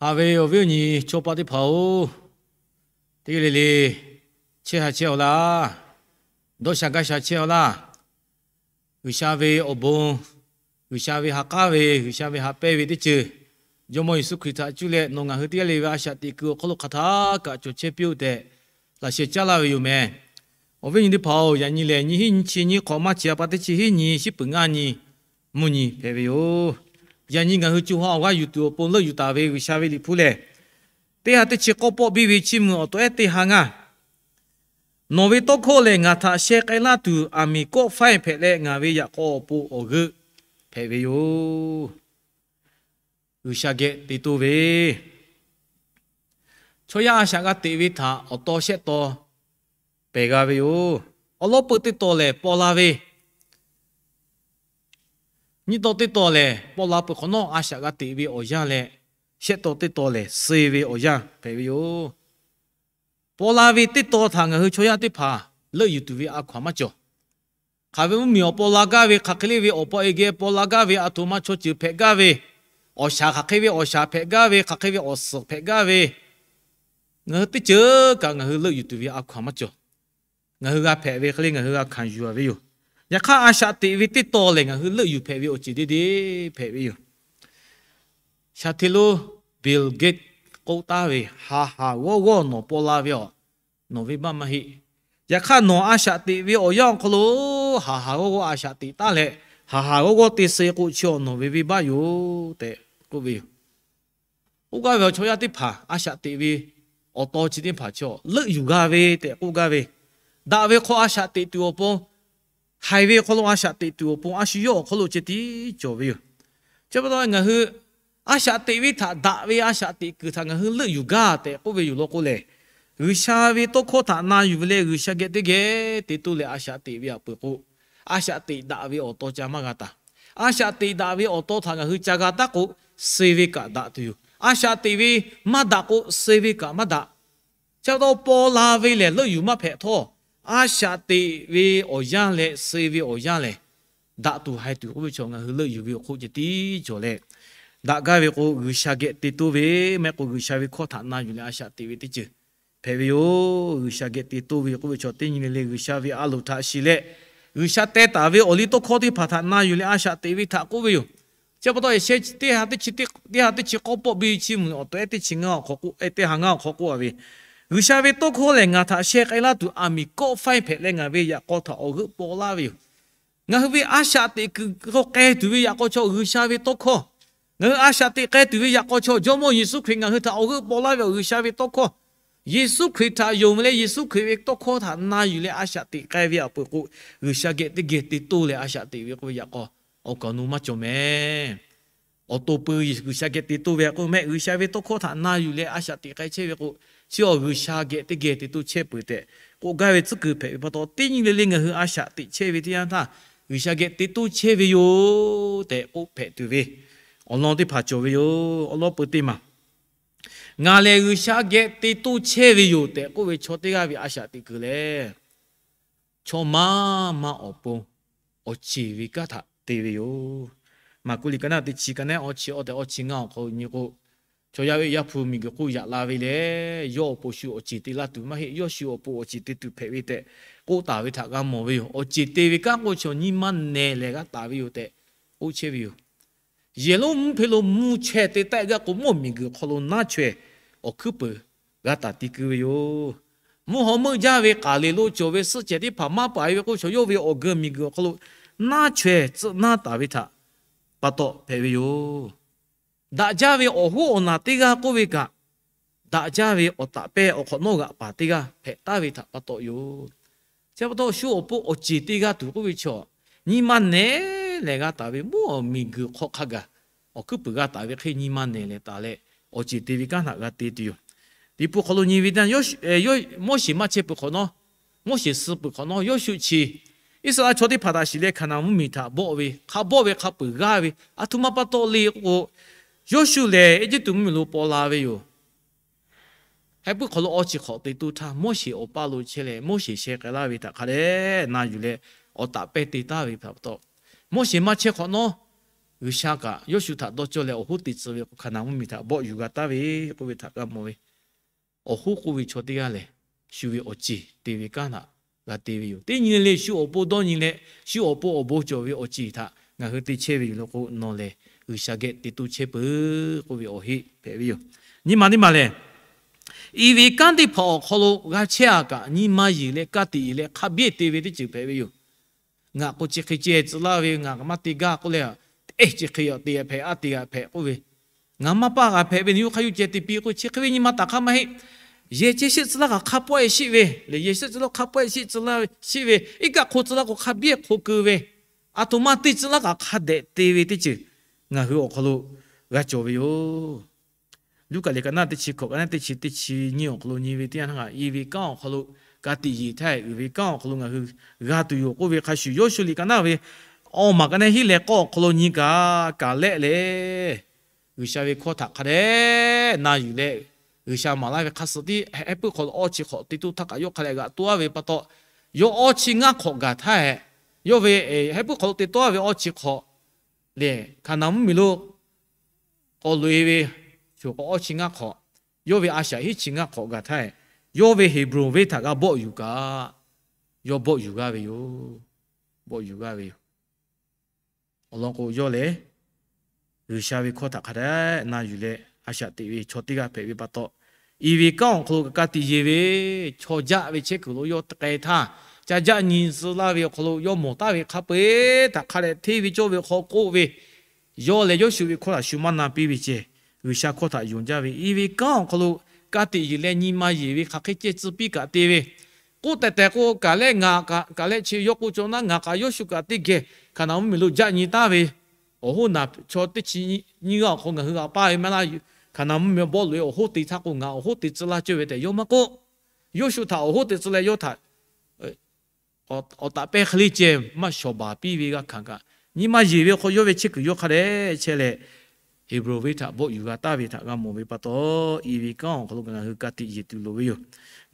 Haꞈ ve awˬ viˉ awˬ nyi chaw paˆ teˇ hpaˍ-oˬ, teˇ g'aˇ le le chehˇ ha chehˇ-aw laˇ. Dawˇ sha gaˇ sha chehˇ-aw laˇ. G'uiˬsha ve awˬ bon, G'uiˬsha ve ha k'aˉ ve, G'uiˬsha ve haꞈ pehnˇ ve teˇ ceuˬ, Jawˇmawˇ Yeˍsuˆ Hkriꞈ htaꞈ cuˇ leh nawˬ ngaˬ hui teˇ g'aˇ le ve a shaꞈ teꞈ kuiˬ awˬ hk'aw lo hk'aˬ htaˇ kaꞈ cawˬ chehˇ piˇ-oˆ tehꞈ laꞈ sheh caˉ laˇ ve yoˬ meh. Awˬ viˉ awˬ nyi teˇ hpaˍ-oˬ, yaꞈ nyi lehˬ nyiˇ hinˉ nyiˇ chi nyiˇ hk'awꞈ maˇ chi a pa teˇ chi hiˉ nyi shiˉ peuˬ ngaˇ nyi mvuhˇ nyi hpehꞈ ve yoˬ. Yaꞈ nyi ngaˬ hui co ha awˬ g'aˇ yuˬ tuˬ awˬ pon leuˆ yuˬ taˍ ve G'uiˬsha ve liꞈ hpu lehˬ, teˇ ha teˇ chi k'awˇ pawˆ biˇ ve chiˇ mvuh awˬ tawehˉ teˇ ha ngaˇ. Nawˬ ve tawˇ hkawˇ lehˬ ngaˬ htaꞈ sheh k'ai laˇ tuˬ aˬ miˍ kawˆ faiˇ hpehꞈ leh, ngaˬ ve yaꞈ k'aw awˬ pon awˬ g'euˆ hpehꞈ ve yoˬ. G'uiˬsha geh te toˇ ve, chaw yaˇ a shaꞈ g'a teꞈ ve htaꞈ awˬ taw shehˆ taw pehˬ g'a ve yoˬ. Awˉ lawˉ peuˇ teˇ taw lehˬ paw la ve, nyiˇ taw teˇ taw lehˬ paw la peuˬ hk'awꞈ nawˉ a shaꞈ g'a teꞈ ve awˬ yanˇ leh, shehˆ taw teˇ taw lehˬ suh ve awˬ yanˇ hpehꞈ ve yoˬ. Paw la ve teˇ taw htaꞈ ngaˬ hui chaw yaˇ teˇ hpaˍ leuˆ yuˬ tuˬ ve a hkaw-anˬ maˇ cawˬ. Hk'aˬ ve mvuhˇmiˬ awˬ paw la gaˇ ve, hk'aˬ hk'e le ve awˬ paw e geh paw la gaˇ ve, aˬ htoꞈ ma chaw ceuˬ hpehꞈ gaˇ ve, awˬ shaˍ hk'aˬ hk'e ve awˬ shaˍ hpehꞈ gaˇ ve, hk'aˬ hk'e ve awˬ suhˍ hpehꞈ gaˇ ve, ngaˬ hui teˇ ceuˬ kaꞈ ngaˬ hui leuˆ yuˬ tuˬ ve a hkaw-anˬ maˇ cawˬ. Ngaˬ hui g'a hpehꞈ ve hk'e le ngaˬ hui g'a hkanˍ yuˬ-a ve yoˬ. Yaꞈ hk'aˇ a shaꞈ teꞈ ve teˇ taw lehˬ ngaˬ hui leuˆ yuˬ hpehꞈ ve awˬ ceuˬ deˇ deˇ hpehꞈ ve yoˬ. Shaˍ hteˇ lonˉ Bill Gates k'oˆ taˍ ve, Haˍ haˍ g'awˇ g'awˇ nawˬ paw la ve aˬ, nawˬ venˇbaˆ maˇ heˆ. Yaꞈ hk'aˇ nawˬ a shaꞈ teꞈ ve awˬ yanˇ awˬ hk'aw lo haˍ haˍ g'awˇ g'awˇ a shaꞈ teꞈ taˉ leh, haˍ haˍ g'awˇ g'awˇ te suh k'o chi awˬ nawˬ ve venˇbaˆ yoˬ tehꞈ k'oˆ ve yoˬ. K'oˆ gaˇ ve awˬ chaw yaˇ teˇ hpaˍ a shaꞈ teꞈ ve awˬ taw chi teˇ hpaˍ chaw leuˆ yuˬ g'a ve tehꞈ k'oˆ gaˇ ve, daꞈ ve hk'aw a shaꞈ teꞈ tuˬ awˬ pon, haiˬ ve hk'aw lo a shaꞈ teꞈ tuˬ awˬ pon a shu yawˇ awˬ hk'aw lo ceh tiˉ cawˬ ve yoˬ. Chi pa taw ngaˬ hui a shaꞈ teꞈ ve htaꞈ daꞈ ve a shaꞈ teꞈ kuiˬ htaꞈ ngaˬ hui leuˆ yuˬ gaˇ tehꞈ k'oˆ ve yoˬ law k'o lehˬ, G'uiˬsha ve tawˇ hkawˇ htaꞈ na yuˬ ve leh G'uiˬsha geh teˇ geh te toˇ leh a shaꞈ teꞈ ve aꞈ peuˬ k'o, a shaꞈ teꞈ daꞈ ve awˬ taw ca maˇ g'a taˍ. A shaꞈ teꞈ daꞈ ve awˬ taw htaꞈ ngaˬ hui ca g'a taˉ k'o, suh ve kaꞈ daꞈ tuˬ yoˬ. A shaꞈ teꞈ ve maˇ daꞈ k'o, suh ve kaꞈ maˇ daꞈ. Chi pa taw paw la ve lehˬ leuˆ yuˬ maˇ hpehꞈ htawˇ, a shaꞈ teꞈ ve awˬ yanˇ leh suh ve awˬ yanˇ lehˬ, daꞈ tuˬ haiˬ tuˬ k'oˆ ve chaw ngaˬ hui leuˆ yuˬ ve awˬ hk'oˆ ceh tiˉ cawˬ leh, daꞈ gaˇ ve k'o G'uiˬsha geh te toˇ ve, maˇ heˆ k'o G'uiˬsha ve hkawˇ htaꞈ na yuˬ leh a shaꞈ teꞈ ve teˇ ceuˬ hpehꞈ ve yoˬ. G'uiˬsha geh te toˇ ve k'oˆ ve chaw teˇ nyi le le G'uiˬsha ve a loˍ htaꞈ shiˍ leh, G'uiˬsha teh taˍ ve awˬ liˇ tawˇ hkawˇ teˇ hpaˍ htaꞈ na yuˬ leh a shaꞈ teꞈ ve htaꞈ k'oˆ ve yoˬ. Chi pa taw, teˇ ha teˇ chi k'awˇ pawˆ biˇ chiˇ mvuh awˬ tawehˉ teˇ chi ngaˇ awˬ hk'aw k'oˆ, teˇ ha ngaˇ awˬ hk'aw k'oˆ a ve, G'uiˬsha ve tawˇ hkawˇ lehˬ ngaˬ htaꞈ sheh k'ai laˇ tuˬ aˬ miˍ kawˆ faiˇ hpehꞈ leh ngaˬ ve yaꞈ k'aw htaꞈ awˬ g'euˆ paw laˇ ve yoˬ. Ngaˬ hui ve a shaꞈ teꞈ kuiˬ hk'aw k'ai tuˬ ve yaꞈ k'aw chaw G'uiˬsha ve tawˇ hkawˇ, ngaˬ hui a shaꞈ teꞈ k'ai tuˬ ve yaꞈ k'aw chaw Jawˇmawˇ Yeˍsuˆ Hkriꞈ ngaˬ hui htaꞈ awˬ g'euˆ paw laˇ ve awˬ G'uiˬsha ve tawˇ hkawˇ, Yeˍsuˆ Hkriꞈ htaꞈ yonˍ ve leh Yeˍsuˆ Hkriꞈ ve tawˇ hkawˇ htaꞈ na yuˬ leh a shaꞈ teꞈ k'ai ve aꞈ peuˬ k'o, G'uiˬsha geh teˇ geh te toˇ leh a shaꞈ teꞈ ve k'oˆ ve yaꞈ k'aw awˬ kaˍ awˬ nu maˇ cawˬ meh. Awˬ to peu G'uiˬsha geh te toˇ ve k'o meh, G'uiˬsha ve tawˇ hkawˇ htaꞈ na yuˬ leh a shaꞈ teꞈ k'ai chehˇ ve k'o, chi awˬ G'uiˬsha geh teˇ geh te toˇ chehˇ peuˬ tehꞈ k'oˆ gaˇ ve tcuhˉ kuiˬ hpehꞈ ve pa taw, teˇ nyi le le ngaˬ hui a shaꞈ teꞈ chehˇ ve teˇ yanˇ htaˇ, G'uiˬsha geh te toˇ chehˇ ve yoˬ tehꞈ k'oˆ hpehꞈ tuˬ ve awˬ lawn teˇ hpaˍ cawˬ ve yoˬ. Awˬ lawn peu teˇ maˬ ngaˬ lehˬ G'uiˬsha geh te toˇ chehˇ ve yoˬ tehꞈ k'oˆ ve chaw teˇ g'aˇ ve a shaꞈ teꞈ kuiˬ lehˬ, chaw maˇ maˇ awˬ pon awˬ ceˬ ve kanˉ htaꞈ te ve yoˬ. Maˍkuˆ liꞈ ka naˆ teˇ chi ka naˆ awˇ chi awˇ tehꞈ awˇ chi ngaˇ awˬ hk'aw nyi k'o, chaw yaˇ ve Yaˇ hpu miˬguiˬ hk'oˆ yaꞈ la ve lehˬ, yawˇ awˬ pon shu awˬ ceˬ te laˇ tuˬ maˇ heˆ. Yawˇ shu awˬ pon awˬ ceˬ te tuˬ hpehꞈ ve tehꞈ k'oˆ taˍ ve htaꞈ g'a mawˬ ve yoˬ. Awˬ ceˬ te ve kanˉ k'o chaw nyi ma nehˬ lehˬ g'a taˍ ve yoˬ tehꞈ k'oˆ chehˇ ve yoˬ. Yehˬ lonˉ mvuhˇ hpe lo mvuh chaweh te taˆ gaˇ k'o, mvuhˇ awˬ miˬguiˬ hk'aw lo naˇ chaweh awˬ hkuiˉ peuˬ g'a taˍ ti keu ve yoˬ. Mvuhˇ haw meuˆ jaˇ ve k'aˍ leˍ lo cawˬ ve suhˆ cehˬ teˇ hpaˍ maˇ paˍ e ve k'o, chaw yawˇ ve awˬ geu miˬguiˬ awˬ hk'aw lo naˇ chaweh tcuhˆ naˇ taˍ ve htaꞈ pa taw hpehꞈ ve yoˬ. Daꞈ jaˇ ve awˬ hoˉ awˬ naˬ teˇ g'aˇ k'oˆ ve kaꞈ, daꞈ jaˇ ve awˬ taꞈ pehˇ awˬ hk'awꞈ nawˉ g'aꞈ paˍ teˇ g'aˇ hpehꞈ taˍ ve htaꞈ pa taw yoˬ. Chi pa taw shu awˬ pon awˬ ceˬ te g'a tuˬ k'oˆ ve chaw, nyi ma nehˬ lehˬ g'a taˍ ve mvuhˇ awˬ miˬguiˬ hk'aw hk'a gaˬ awˬ hkuiˉ peuˬ g'a taˍ ve hk'e nyi ma nehˬ lehˬ taˍ leh, awˬ ceˬ te ve kanˉ htaꞈ g'a te tuˬ yoˬ. Liꞈ hpu hk'aw lo nyi ve teˇ yanˇ, Moˉseˍ maˇ chehˇ peuˬ hk'awꞈ nawˉ, Moˉseˍ suh peuˬ hk'awꞈ nawˉ, Yawˇshuˆ chi Iˉsaˍreˍlaˆ chaw teˇ hpaˍ htaꞈ shiˍ leh Hkaˍnanˍ mvuhˇmiˬ htaꞈ bawˆ ve hk'a, bawˆ ve hk'a peuˬ g'aˇ ve aˬ htoꞈ ma pa taw le k'o, Yawˇshuˆ lehˬ Eˇjiˇtuꞈ mvuhˇmiˬ lo paw la ve yoˬ. Heh puiˉ hk'aw lo awˇ chi hk'awꞈ te toˇ htaˇ, Moˉseˍ awˬ paˇ lo chehˇ leh Moˉseˍ sheh k'ai laˇ ve htaꞈ hk'a dehꞈ na yuˬ leh awˬ taꞈ pehˇ te taˍ ve htaꞈ pa taw, Moˉseˍ maˇ chehˇ hk'awꞈ nawˉ, G'uiˬsha kaꞈ Yoˇshuˆ htaꞈ dawˇ cawˇ leh awˬ hoˉ te tcuh ve k'o, Hkaˍnanˍ mvuhˇmiˬ htaꞈ bawˆ yuˬ g'a taˍ ve k'oˆ ve htaꞈ g'a mawˬ ve. Awˬ hoˉ k'oˆ ve chaw teˇ g'aˇ lehˬ, shu ve awˬ ceˬ te ve kanˉ htaꞈ g'a te ve yoˬ. Teˇ nyi le le shu awˬ pon dawˇ nyi leh, shu awˬ pon awˬ bon cawˬ ve awˬ ceˬ htaꞈ ngaˬ hui te chehˇ ve yoˬ law k'o, nawˬ lehˬ G'uiˬsha geh te toˇ chehˇ peuˬ k'oˆ ve awˬ heˆ hpehꞈ ve yoˬ. Nyi ma teˇ maˬ lehˬ, i ve kanˉ teˇ hpaˍ awˬ hk'aw lo g'a chehˇ-a kaꞈ, nyi ma yeˬ leh ka tiꞈ yeˬ leh hk'a biˇ te ve teˇ ceuˬ hpehꞈ ve yoˬ. Ngaˬ k'o chi hk'e ceh tcuh laˇ ve, ngaˬ kaꞈ maˇ te gaˇ k'oˆ leh, eˬ, chi hk'e yaꞈ te g'a hpehꞈ, a te g'a hpehꞈ k'oˆ ve, ngaˬ maˇ paˇ g'a hpehꞈ ve, nawˬ hui hk'a yuˬ ceh te piˇ k'oˆ ve, chi hk'e ve nyi ma taˍ hk'aˇ maˇ heˆ. Yehˬ ceh shehˆ tcuh laˇ kaꞈ hk'a pawehˇ sheˆ ve lehˬ, yehˬ shehˆ tcuh laˇ hk'a pawehˇ sheˆ tcuh laˇ sheˆ ve, iˉ kaˆ hk'o tcuh laˇ k'o hk'a biˇ hk'o keu ve, aˬ htoꞈ ma te tcuh laˇ kaꞈ hk'a dehꞈ te ve teˇ ceuˬ ngaˬ hui awˬ hk'aw lo g'a cawˬ ve yoˬ. Luˉkaꞈ liꞈ ka naˆ teˇ chi hkawꞈ ka naˆ teˇ chi teˇ chi nyiˇ awˬ hk'aw lo nyi ve teˇ yanˇ htaˇ, i ve kanˉ awˬ hk'aw lo ka tiꞈ yeˬ htaˇ, uiˍ ve kanˉ awˬ hk'aw lo ngaˬ hui g'a tuˬ yoˬ k'oˆ ve hk'a shuˍ, Yoˇshuˆ liꞈ ka naˆ ve awˬ maˬ ka naˆ hiˉ leh k'awˇ awˬ hk'aw lo nyi kaꞈ, Kaˍlehˆ lehˬ G'uiˬsha ve hkawˇ htaꞈ hk'a dehꞈ na yuˬ leh, G'uiˬsha maˍ laˇ ve hk'a suh tiˉ heh puiˉ hk'aw lo awˇ chi hk'awꞈ te toˇ htaˇ kaꞈ yawˇ hk'a dehꞈ g'aꞈ toˇ aˉ ve pa taw, yawˇ awˇ chi ngaˇ hk'awꞈ gaˬ htaˇ, yawˇ ve heh puiˉ hk'aw lo te tawˇ aˉ ve awˇ chi hk'awꞈ lehˬ, Hkaˍnanˍ mvuhˇmiˬ lo k'awꞈ loꞈ-e ve, sho k'o awˇ chi ngaˇ hk'awꞈ, yawˇ ve a shaꞈ hiˉ chi ngaˇ hk'awꞈ gaˬ htaˇ, yawˇ ve Heˍbronˍ venˇ htaꞈ g'a bawˆ yuˬ kaꞈ, yawˇ bawˆ yuˬ g'aˇ ve yoˬ. Bawˆ yuˬ g'aˇ ve yoˬ. Awˬ lawn k'o, yawˇ lehˬ G'uiˬsha ve hkawˇ htaꞈ hk'a dehꞈ na yuˬ leh a shaꞈ teꞈ ve chaw teˇ g'aˇ hpehꞈ ve pa taw, i ve kanˉ awˬ hk'aw lo kaꞈ ka tiꞈ yeˬ ve, chaw jaˆ ve chehˇ kuiˬ lo yawˇ k'ai htaˇ, ca jaˆ nyi tcuh laˇ ve awˬ hk'aw lo yawˇ mawˬ taˍ ve hk'a peu-eˬ htaꞈ hk'a dehꞈ hteˇ ve cawˇ ve hk'aw k'oˆ ve, yawˇ lehˬ Yoˇshuˆ ve hkawˇ htaꞈ shu maˇ na piˇ ve ceh, G'uiˬsha hkawˇ htaꞈ yonˍ jaˇ ve, i ve kanˉ awˬ hk'aw lo ka tiꞈ yeˬ leh nyi ma yeˬ ve hk'aˬ hk'e ceh tcuh piˇ kaꞈ te ve, k'oˆ tehˬ tehˬ k'o, Kaˍlehˆ ngaˬ kaꞈ, Kaˍlehˆ chi yawˇ k'oˆ cawˇ naˉ, ngaˬ kaꞈ Yoˇshuˆ kaꞈ teˇ geh Hkaˍnanˍ mvuhˇmiˬ lo jaˆ nyi taˍ ve, awˬ hoˉ naˬ chaw teˇ chi nyiˇ g'aˇ awˬ hk'aw ngaˬ hui g'a paˇ ve maˇ laˇ. Hkaˍnanˍ mvuhˇmiˬ bawˆ loꞈ-e awˬ hoˉ te htaˇ k'o, ngaˬ awˬ hoˉ te tcuh laˇ cawˇ ve tehꞈ yawˇ maˇ k'oˆ. Yoˇshuˆ htaꞈ awˬ hoˉ te tcuh leh yawˇ htaꞈ awˬ taꞈ pehˇ hk'e le ceh maˇ shawˍ baˬ piˇ ve g'a hkanˍ kaꞈ, nyi ma yeˬ ve awˬ hk'aw yawˇ ve chehˇ kuiˬ yawˇ hk'a dehꞈ chehˇ leh, Heˍbronˍ venˇ htaꞈ bawˆ yuˬ g'a taˍ ve htaꞈ g'a mawˬ ve pa taw, i ve kanˉ awˬ hk'aw lo ngaˬ hui ka tiꞈ yeˬ tuˬ loˍ ve yoˬ.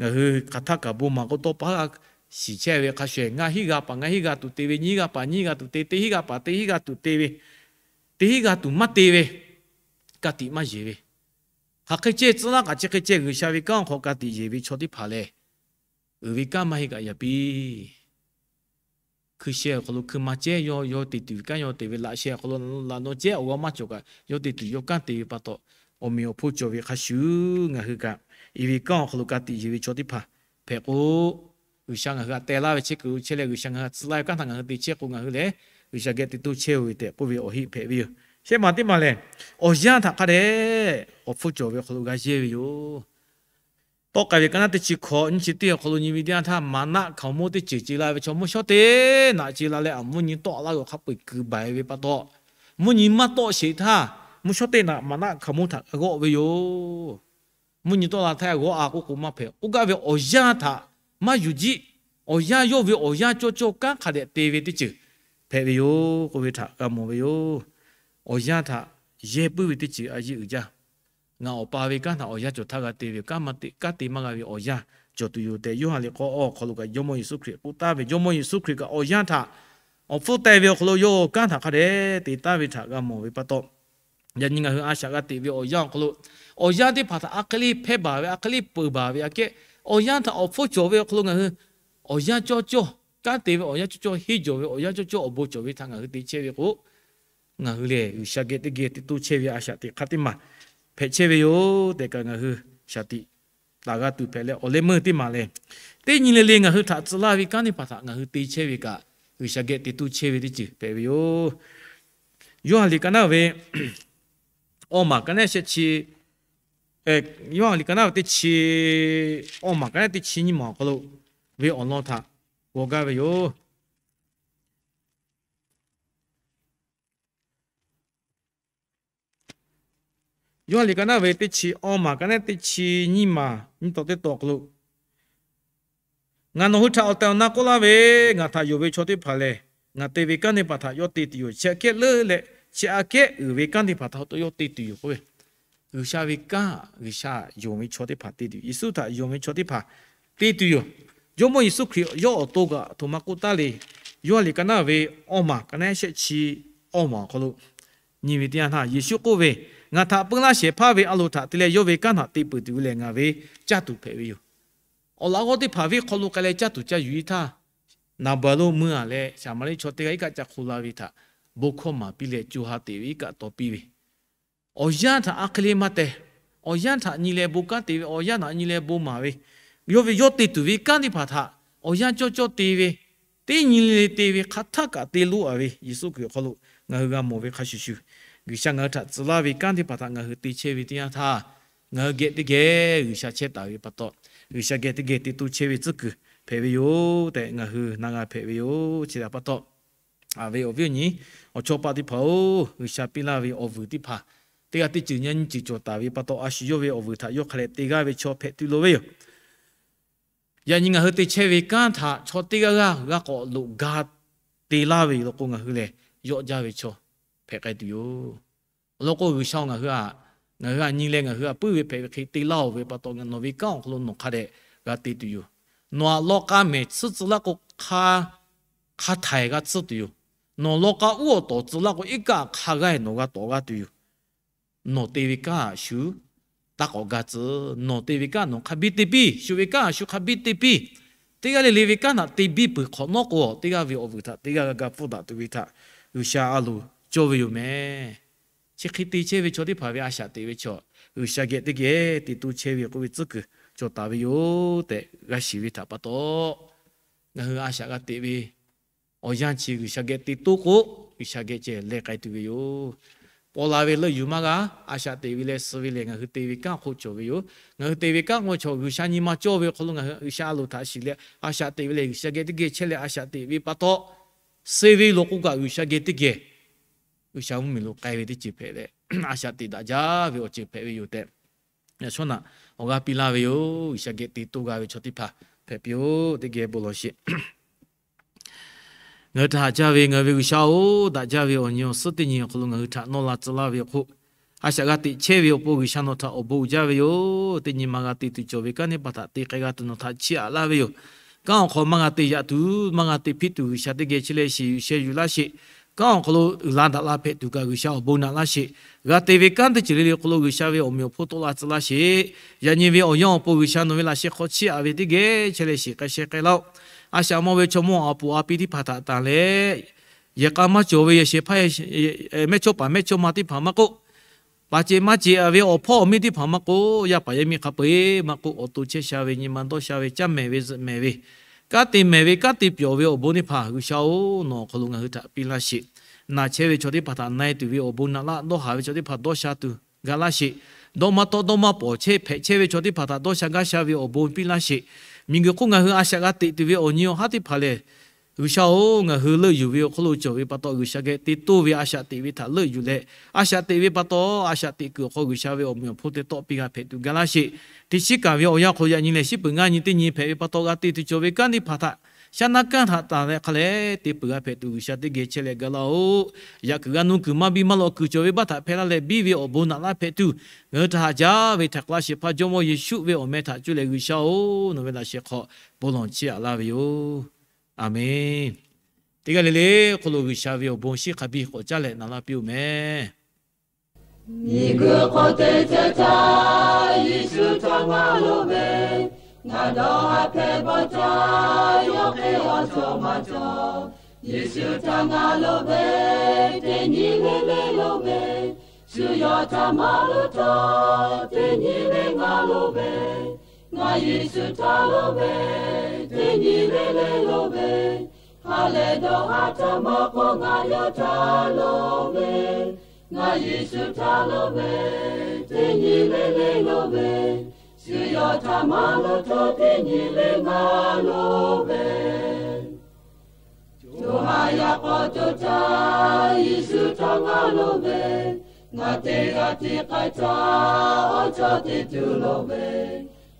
Ngaˬ hui hk'aˬ htaˇ kaꞈ bon maˍ k'o tawˇ pa g'a shiˍ chehˇ ve hk'a shuˍ, ngaˇ hinˉ g'a paˍ ngaˇ hinˉ g'a tuˬ te ve, nyiˇ g'a paˍ nyiˇ g'a tuˬ te, teˇ hinˉ g'a paˍ teˇ hinˉ g'a tuˬ te ve, teˇ hinˉ g'a tuˬ maˇ te ve, ka tiꞈ maˇ yeˬ ve, hk'aˬ hk'e ceh tcuh laˇ kaꞈ chi hk'e ceh G'uiˬsha ve kanˉ awˬ hk'aw ka tiꞈ yeˬ ve chaw teˇ hpaˍ lehˬ, uiˍ ve kanˉ maˇ heˆ kaꞈ yaꞈ piˇ. Hkui sheh awˬ hk'aw lo hkui ma cehˉ yawˇ yawˇ te tuˬ ve kanˉ yawˇ te ve, laꞈ sheh awˬ hk'aw lo laꞈ naw cehˉ awˬ g'aˇ maˇ cawˬ kaꞈ yawˇ te tuˬ yawˇ kanˉ te ve pa taw, awˬ meꞈ awˬ hponˇ cawˬ ve hk'a shuˍ, ngaˬ hui kaꞈ i ve kanˉ awˬ hk'aw lo ka tiꞈ yeˬ ve chaw teˇ hpaˍ hpehꞈ k'o, G'uiˬsha ngaˬ hui htaꞈ teh laˇ ve chehˇ kuiˬ lo chehˇ leh, G'uiˬsha ngaˬ hui htaꞈ tcuh laˇ ve kanˉ htaꞈ ngaˬ hui te chehˇ k'o, ngaˬ hui lehˬ G'uiˬsha geh te toˇ chehˇ-oˬ ve tehꞈ k'oˆ ve awˬ heˆ hpehꞈ ve yoˬ. Shehˆ maˬ teˇ maˬ lehˬ, awˬ yanˇ htaꞈ hk'a dehꞈ awˬ hpfuhˇ cawˬ ve awˬ hk'aw lo g'a yehˇ ve yoˬ. Tawˇ k'ai ve ka naˆ teˇ chi hkawꞈ nyiˇ chi teˇ awˬ hk'aw lo nyi ve teˇ yanˇ htaˇ, Maˍnaˆ hkaoˍmonˇ teˇ ceuˬ ce la ve chaw mvuhˇ shawˉ teˇ naꞈ ce la leh, aˬ mvuhˇ nyi tawˆ laˇ ve awˬ hk'a peu-eˬ kuiˬ baiˬ ve pa taw, mvuhˇ nyi maˇ tawˆ sheˍ htaˇ, mvuhˇ shawˉ teˇ naꞈ Maˍnaˆ hkaoˍmonˇ htaꞈ g'awˆ ve yoˬ. Mvuhˇ nyi tawˆ la htaˇ g'awˆ-a k'oˆ k'o maˇ hpehꞈ. K'oˆ gaˇ ve awˬ yanˇ htaꞈ maˇ yuˬ jiˆ. Awˬ yanˇ yawˇ ve awˬ yanˇ cawˇ cawˇ kanˉ hk'a dehꞈ te ve teˇ ceuˬ hpehꞈ ve yoˬ k'oˆ ve htaꞈ g'a mawˬ ve yoˬ. Awˬ yanˇ htaꞈ yehˇ puiˉ ve teˇ ceuˬ a yeˇ uiˍ jaˇ. Ngaˬ Awˬ pa ve kanˉ htaꞈ awˬ yanˇ cawˬ htaˇ g'a te ve, kanˉ te maˇ g'a ve awˬ yanˇ cawˬ tuˬ yoˬ tehꞈ, Yoˇhanˬ liꞈ k'awˇ awˬ hk'aw lo kaꞈ Jawˇmawˇ Yeˍsuˆ Hkriꞈ k'oˆ taˍ ve, Jawˇmawˇ Yeˍsuˆ Hkriꞈ kaꞈ awˬ yanˇ htaꞈ awˬ hpfuhˇ teh ve awˬ hk'aw lo yawˇ kanˉ htaꞈ hk'a dehꞈ te taˍ ve htaꞈ g'a mawˬ ve pa taw, yaꞈ nyi ngaˬ hui a shaꞈ g'a teꞈ ve awˬ yanˇ awˬ hk'aw lo, awˬ yanˇ teˇ hpaˍ htaꞈ a hk'e le hpehˇ baˬ ve, a hk'e le peuˬ baˬ ve aꞈ kehˉ, awˬ yanˇ htaꞈ awˬ hpfuhˇ cawˬ ve awˬ hk'aw lo ngaˬ hui awˬ yanˇ cawˇ cawˇ, kanˉ te ve awˬ yanˇ cawˇ cawˇ, henˇ jawˬ ve awˬ yanˇ cawˇ cawˇ, awˬ bon cawˬ ve htaꞈ ngaˬ hui te chehˇ ve k'o, ngaˬ hui lehˬ G'uiˬsha geh teˇ geh te toˇ chehˇ ve a shaꞈ teꞈ hk'a teˇ maˬ hpehꞈ chehˇ ve yoˬ tehꞈ kaꞈ ngaˬ hui shaˍ tiꞈ taˍ g'a tuˬ hpehꞈ leh, awˬ leh meuˇ teˇ maˬ lehˬ, teˇ nyi le le ngaˬ hui htaꞈ tcuh laˇ ve kanˉ teˇ hpaˍ htaꞈ ngaˬ hui te chehˇ ve kaꞈ, G'uiˬsha geh te toˇ chehˇ ve teˇ ceuˬ hpehꞈ ve yoˬ. Yoˇhanˬ liꞈ ka naˆ ve awˬ maˬ ka naˆ shehˆ chi, Yoˇhanˬ liꞈ ka naˆ ve teˇ chi, awˬ maˬ ka naˆ teˇ chi nyiˇ maˬ awˬ hk'aw lo ve awˬ lawn htaꞈ g'aw gaˇ ve yoˬ. Yoˇhanˬ liꞈ ka naˆ ve teˇ chi, awˬ maˬ ka naˆ teˇ chi nyiˇ maˬ nyiˇ taw teˇ taw awˬ hk'aw lo, Ngaˬ nawˬ hui htaꞈ awˬ tehˬ awˬ na k'oˆ laˇ ve, ngaˬ htaꞈ yonˍ ve chaw teˇ hpaˍ lehˬ, ngaˬ te ve kanˉ teˇ hpaˍ htaꞈ yawˇ te tuˬ yoˬ. Chi aꞈ kehˉ leuˉ leh, chi aꞈ kehˉ uiˍ ve kanˉ teˇ hpaˍ htaꞈ yawˇ te tuˬ yoˬ k'oˆ ve, G'uiˬsha ve kanˉ, G'uiˬsha yonˍ ve chaw teˇ hpaˍ te tuˬ yoˬ. Yeˍsuˆ htaꞈ yonˍ ve chaw teˇ hpaˍ te tuˬ yoˬ. Jawˇmawˇ Yeˍsuˆ Hkriꞈ yawˇ awˬ to kaꞈ aˬ htoꞈ ma k'oˆ taˍ le. Yoˇhanˬ liꞈ ka naˆ ve awˬ maˬ ka naˆ shehˆ chi awˬ maˬ awˬ hk'aw lo, Nyi ve teˇ yanˇ htaˇ Yeˍsuˆ k'oˆ ve, Ngaˬ htaꞈ peu laˇ shehˍ hpaˇ ve a loˍ htaꞈ te leh yawˇ ve kanˉ htaꞈ te peuˬ tuˬ ve lehˬ ngaˬ ve caˇ tuˬ hpehꞈ ve yoˬ. Awˬ laꞈ g'awˇ teˇ hpaˍ venˇ hk'aw lo k'ai leh caˇ tuˬ caˇ yuˬ e htaˇ, naˍ baˬ lo mui a leh Saˍmaˍriˆ chaw teˇ g'aˇ iˉ kaˆ ca hk'o la ve htaꞈ bon hkawˇ maˍ piˇ leh co ha teꞈ ve iˉ kaˆ taw piˇ ve, awˬ yanˇ htaꞈ a hk'e le maˇ teh. Awˬ yanˇ htaꞈ nyi leh bon kanˉ te ve, awˬ yanˇ htaꞈ nyi leh bon maˍ ve, yawˇ ve yawˇ te tuˬ ve kanˉ teˇ hpaˍ htaꞈ awˬ yanˇ cawˇ cawˇ te ve, teˇ nyi le te ve hk'a htaˆ kaꞈ te loˇ a ve Yeˍsuˆ Hkriꞈ awˬ hk'aw lo ngaˬ hui g'a mawˬ ve hk'a shuˍ shuˍ, G'uiˬsha ngaˬ hui htaꞈ tcuh laˇ ve kanˉ teˇ hpaˍ htaꞈ ngaˬ hui te chehˇ ve teˇ yanˇ htaˇ, ngaˬ hui geh teˇ geh G'uiˬsha chehˇ taˍ ve pa taw, G'uiˬsha geh teˇ geh te toˇ chehˇ ve tcuhˉ kuiˬ hpehꞈ ve yoˬ tehꞈ ngaˬ hui na g'a hpehꞈ ve yoˬ. Chi htaꞈ pa taw, a ve awˬ viˉ awˬ nyi, awˬ chawˇ paˆ teˇ hpaˍ-oˬ, G'uiˬsha piˇ laˇ ve awˬ vuiˬ teˇ hpaˍ teˇ g'aˇ teˇ ceuˬ nyi nyi ceuˬ cawˬ taˍ ve pa taw, a shu yawˇ ve awˬ vuiˬ htaꞈ yawˇ hk'a dehꞈ te g'aˇ ve chaw hpehꞈ tuˬ loˍ ve yoˬ. Yaꞈ nyi ngaˬ hui te chehˇ ve kanˉ htaꞈ chaw teˇ g'aˇ g'aˇ g'a k'awꞈ loꞈ ga te laˇ ve yoˬ law k'o, ngaˬ hui lehˬ yawˆ jaˇ ve chaw hpehꞈ k'ai tuˬ yoˬ. Awˬ lawn k'o, G'uiˬsha ngaˬ hui a, ngaˬ hui a nyi leh ngaˬ hui a puiˉ ve hpehꞈ ve hk'e te laˇ-oˬ ve pa taw, nawˬ ve kanˉ awˬ hk'aw lo nawˬ hk'a dehꞈ g'a te tuˬ yoˬ. Nawˬ aꞈ lawˇ k'a mehˍ tsuhˇ tcuh laˇ k'o, hk'a hk'a htaiˍ g'a tsuhˇ tuˬ yoˬ. Nawˬ lawˇ k'a uˉ awˬ tawˍ tcuh laˇ k'o, iˉ kaˆ hk'a g'aˇ nawˬ g'a tawˍ g'a tuˬ yoˬ. Nawˬ te ve kanˉ a shu taˇ k'awꞈ ga tcuh. Nawˬ te ve kanˉ nawˬ hk'a biˇ te piˇ, shu ve kanˉ a shu hk'a biˇ te piˇ. Teˇ g'aˇ le le ve kanˉ htaꞈ te biˇ peuˬ hk'awꞈ nawˉ k'o, teˇ g'aˇ ve awˬ vuiˬ htaꞈ teˇ g'aˇ g'a ga pfuhˇ daꞈ tuˬ ve htaꞈ G'uiˬsha a loˍ cawˇ ve yoˬ mehˍ. Chi hk'e te chehˇ ve chaw teˇ hpaˍ ve a shaꞈ teꞈ ve chaw, G'uiˬsha geh teˇ geh te toˇ chehˇ ve k'oˆ ve tcuhˉ kuiˬ cawˬ taˍ ve yoˬ tehꞈ g'a shiˍ ve htaꞈ pa taw, ngaˬ hui a shaꞈ g'a teꞈ ve awˬ yanˇ chi G'uiˬsha geh te toˇ k'o, G'uiˬsha geh ceh leh k'ai tuˬ ve yoˬ. Paw la ve leuˆ yuˬ maˇ g'a. A shaꞈ teꞈ ve leh suh ve lehˬ, ngaˬ hui te ve kanˉ hk'oˆ cawˬ ve yoˬ. Ngaˬ hui te ve kanˉ k'o, chaw G'uiˬsha nyi ma cawˇ ve awˬ hk'aw lo ngaˬ hui G'uiˬsha a loˍ htaꞈ shiˍ leh a shaꞈ teꞈ ve lehˬ, G'uiˬsha geh teˇ geh chehˇ leh a shaꞈ teꞈ ve pa taw, suh ve law k'o kaꞈ G'uiˬsha geh teˇ geh G'uiˬsha mvuhˇmiˬ lo k'ai ve teˇ ceuˬ hpehꞈ leh, a shaꞈ teꞈ daꞈ jaˇ ve awˬ ceuˬ hpehꞈ ve yoˬ tehꞈ, yaꞈ shawˉ naꞈ awˬ g'aˇ piˇ laˇ ve yoˬ. G'uiˬsha geh te toˇ g'a ve chaw teˇ hpaˍ hpehꞈ piˇ-oˬ. Teˇ geh bon lawˬ sheˍ. Ngaˬ hui htaꞈ haꞈ jaˇ ve ngaˬ hui ve G'uiˬsha-oˬ, daꞈ jaˇ ve awˬ nyi awˬ suhˉ teˇ nyi awˬ hk'aw lo ngaˬ hui htaꞈ nawˇ la tcuh laˇ ve awˬ hk'oˆ, a shaꞈ g'a teꞈ chehˇ ve awˬ pon G'uiˬsha nawˬ htaꞈ awˬ bon uiˍ jaˇ ve yoˬ. Teˇ nyi ma g'a te tuˬ cawˬ ve kanˉ teˇ hpaˍ htaꞈ te k'ai g'a tuˬ nawˬ htaꞈ chiˇ aꞈ laˇ ve yoˬ. Kanˉ awˬ hk'aw maˇ g'a te yaꞈ tuˬ, maˇ g'a te hpiˆ tuˬ G'uiˬsha teˇ geh chehˇ leh shiˍ yuˬ sheh yuˬ laˇ sheˍ. Kanˉ awˬ hk'aw lo uiˍ la daꞈ la hpehꞈ tuˬ kaꞈ G'uiˬsha awˬ bon naꞈ laˇ sheˍ. G'a te ve kanˉ teˇ ceuˬ le le hk'aw lo G'uiˬsha ve awˬ meꞈ awˬ hponˇ tawˆ la tcuh laˇ sheˍ. Yaꞈ nyi ve awˬ yanˇ awˬ pon G'uiˬsha nawˬ ve laꞈ sheh hk'aw chiˇ aꞈ ve teˇ geh chehˇ leh shiˍ k'ai sheh k'ai laˇ-oˆ. A shaꞈ mawˇ ve chaw mawˇ a puˍ a pi teˇ hpaˍ htaꞈ tanˬ leh, yehˬ k'a maˇ cawˬ ve yehˬ shehˍ hpaˇ mehˇchawˇ paˍ mehˇchawˇma teˇ hpaˍ maˇ k'oˆ, paˍ ceꞈ maˇ ceꞈ ve awˬ hpawˇ awˬ miˇ teˇ hpaˍ maˇ k'oˆ, yaˇ paˍ yaˇ miˇ hk'a peu-eˬ maˇ k'oˆ, awˬ to chehˇ sha ve, nyi ma dawˇ sha ve, caˇ mehˍ ve, zuhꞈ mehˍ ve, kanˉ te mehˍ ve, kanˉ te pyawˬ ve awˬ bon teˇ hpaˍ G'uiˬsha-oˬ, nawˬ awˬ hk'aw lo ngaˬ hui htaꞈ piˇ laˇ sheˍ. Naˬ chehˇ ve chaw teˇ hpaˍ htaꞈ na e tuˬ ve awˬ bon naꞈ laˇ, dawˇ haˍ ve chaw teˇ hpaˍ dawˇ sha tuˬ ga laˇ sheˍ. Dawˇ maˇ tawˆ dawˇ maˇ pawˍ chehˇ hpehꞈ chehˇ ve chaw teˇ hpaˍ htaꞈ dawˇ sha gaˇ sha ve awˬ bon piˇ laˇ sheˍ. Miˬguiˬ hk'oˆ ngaˬ hui a shaꞈ g'a teꞈ tuˬ ve awˬ nyi awˬ haˉ teˇ hpaˍ lehˬ, G'uiˬsha-oˬ, ngaˬ hui leuˆ yuˬ ve awˬ hk'aw lo cawˬ ve pa taw, G'uiˬsha geh te toˇ ve a shaꞈ teꞈ ve htaꞈ leuˆ yuˬ leh, a shaꞈ teꞈ ve pa taw, a shaꞈ teꞈ kuiˬ awˬ hk'aw G'uiˬsha ve awˬ meꞈ awˬ hponˇ te tawˆ piˇ g'a hpehꞈ tuˬ ga laˇ sheˍ. Teˇ shiˉ kaˍ ve awˬ yanˇ hk'aw lo yaꞈ nyi lehˬ, shiˉ peuˬ ngaˇ nyi teˇ nyi hpehꞈ ve pa taw, g'a te tuˬ cawˬ ve kanˉ teˇ hpaˍ htaꞈ shaˉ naˆ kanˉ htaꞈ tanˬ leh hk'a leh te peuˬ g'a hpehꞈ tuˬ G'uiˬsha teˇ geh chehˇ leh ga laˇ-oˆ. Yaꞈ kuiˬ g'a nuˇ kuiˬ maˇ biˇ maˇ lawꞈ kuiˬ cawˬ ve baˆ htaꞈ hpehˇ laˇ leh biˇ ve awˬ bon naꞈ laˇ hpehꞈ tuˬ, ngaˬ hui htaꞈ haꞈ jaˇ ve htaꞈ k'aˉ shehˍ hpaˇ Jawˇmawˇ Yeˍsuˆ ve awˬ meh htaꞈ cuˇ leh G'uiˬsha-oˬ, nawˬ ve laꞈ sheh hk'aw bon lawˬ chiˇ aꞈ laˇ ve yoˬ. Aˬmenˍ. Teˇ g'aˇ le le hk'aw lo G'uiˬsha ve awˬ bon shiˉ hk'a biˇ k'awꞈ caˉ leh na laˇ piˇ-oˬ mehˍ. Miˬguiˬ hk'oˆ te ceh htaˇ, Yeˍsuˆ htaꞈ ngaˬ loˍ ve, ngaˬ dawˇ haˍ hpehꞈ bawˬ htaˇ, yawˇ hk'e awˬ cawˬ maˇ cawˬ. Yeˍsuˆ htaꞈ ngaˬ loˍ ve, teˇ nyi le le loˍ ve, shu yawˇ htaꞈ maˇ loˍ htawˇ, teˇ nyi le ngaˬ loˍ ve, ngaˬ Yeˍsuˆ htaꞈ loˍ ve, teˇ nyi le le loˍ ve, ha lehˬ dawˇ haˍ htaˇ maˇ k'oˆ, ngaˬ yawˇ htaꞈ loˍ ve, ngaˬ Yeˍsuˆ htaꞈ loˍ ve, teˇ nyi le le loˍ ve, shu yawˇ htaꞈ maˇ loˍ htawˇ, teˇ nyi le ngaˬ loˍ ve. Co ha yaꞈ k'aw to htaˇ, Yeˍsuˆ htaꞈ ngaˬ loˍ ve, ngaˬ teˇ g'aˇ tiˉ k'ai htaˇ, awˬ cawˬ teˇ tuˬ loˍ ve,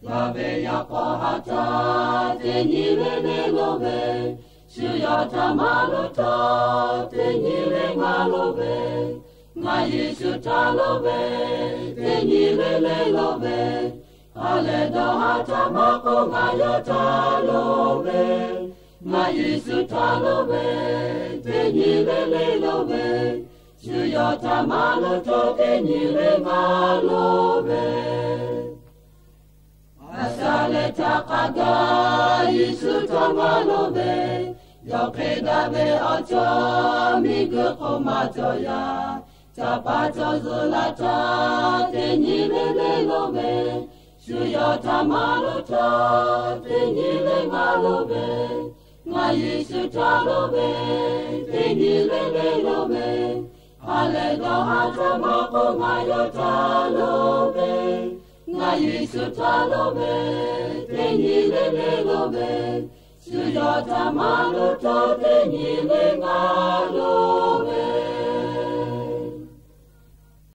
ngaˬ ve yaꞈ k'aw ha htaˇ, teˇ nyi le le loˍ ve, shu yawˇ htaꞈ maˇ loˍ htawˇ, teˇ nyi le ngaˬ loˍ ve, ngaˬ Yeˍsuˆ htaꞈ loˍ ve, teˇ nyi le le loˍ ve, ha lehˬ dawˇ haˍ htaˇ maˇ k'oˆ, ngaˬ yawˇ htaꞈ loˍ ve, ngaˬ Yeˍsuˆ htaꞈ loˍ ve, teˇ nyi le le loˍ ve, shu yawˇ htaꞈ maˇ lo cawˬ teˇ nyi le ngaˬ lo ve. A shaˍ lehˬ htaꞈ k'a gaˬ Yeˍsuˆ htawˇ ngaˬ lo ve, yawˇ hk'e daꞈ ve awˬ cawˬ miˬguiˬ hk'oˆ maˇ cawˬ yaˇ, caˇ paˍ cawˬ zuhꞈ laˇ htaˇ teˇ nyi le le lo ve, shu yawˇ htaꞈ maˇ lo cawˬ teˇ nyi le ngaˬ lo ve. Ngaˬ Yeˍsuˆ htaꞈ lo ve, teˇ nyi le le lo ve, ha lehˬ dawˇ haˍ htaˇ maˇ k'oˆ ngaˬ yawˇ htaꞈ lo ve. Ngaˬ Yeˍsuˆ htaꞈ lo ve, teˇ nyi le le lo ve, shu yawˇ htaꞈ maˇ lo cawˬ teˇ nyi le ngaˬ lo